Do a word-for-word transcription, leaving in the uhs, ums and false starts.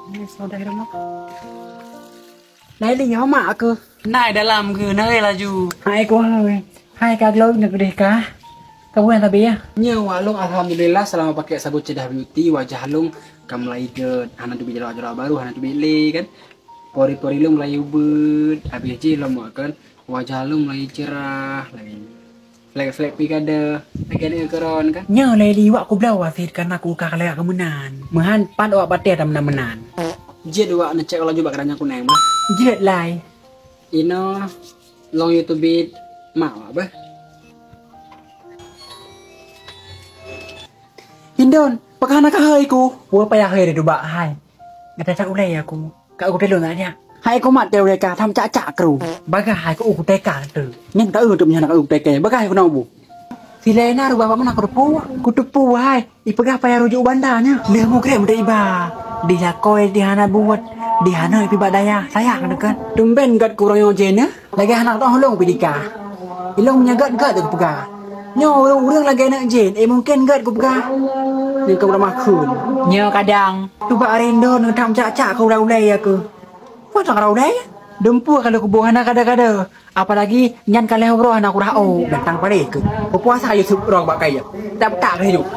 Ini sudah rumah. Lai li nyoe mak aku. Nai dalam ke, nai laju. Hai ku hai. Hai ka gloi na keudeh kah? Ka bukan tapi ya. Nyoe wak lôn alhamdulillah selama pakai sabun Cedah Beauty wajah lôn ka mulai get, hana teubiet jerawat-jerawat baru, hana teubiet lé kan. Pori-pori lôn mulai ubit, habis jih lôn makan wajah lôn mulai cerah lagi. Flek-flek pi kada, lagèe ni keuron kan. Nyoe lé liwak kubloe wasit karena ku ka lagak keumenan. Meuhan pat awak batèe dan meunan-meunan. Jeuet awak neucek laju bak keranjang kuneng bah. Jeuet lai. Inoe long YouTube mak awak bah. Indon, pakana ka hai ku? Wa payah hai ridubak hai. Gata tak ulai aku. Ka aku telung nak jak. Hai ku mat teu ulai ka tham cak-cak kru. Bagah hai ku uku teka tu. Nyan ka eu tu nyan ka eu teka. Bagah hai ku nak bu. Silai na rubah mana ku tepu. Ku tepu hai. Ipeugah payah rujuk banda nya. Leh mugrem dek iba. Dilakoi di hana buet. Di hana ipi bak daya. Sayang dekat. Tumben gat kurang yo je na. Lagèe hana teuh lôn pidika. Ilôn meunyoe gèt-gèt lôn peugah. Nyoe ureueng-ureueng lagèe nyan jén, eh mungken gèt kupeugah. Nyan ka udah makheun. Nyoe kadang. Tuba arendo nang tham cak-cak keu ulai-ulai ya keu. Wah tak ulai. Dumpeue kalau kuboh hana kada-kada. Apalagi nyan ka lheuh uroe hana kurah oh, datang pare keu. Berpuasa Yusuf rong bak kaya. Tak petak keu hidup.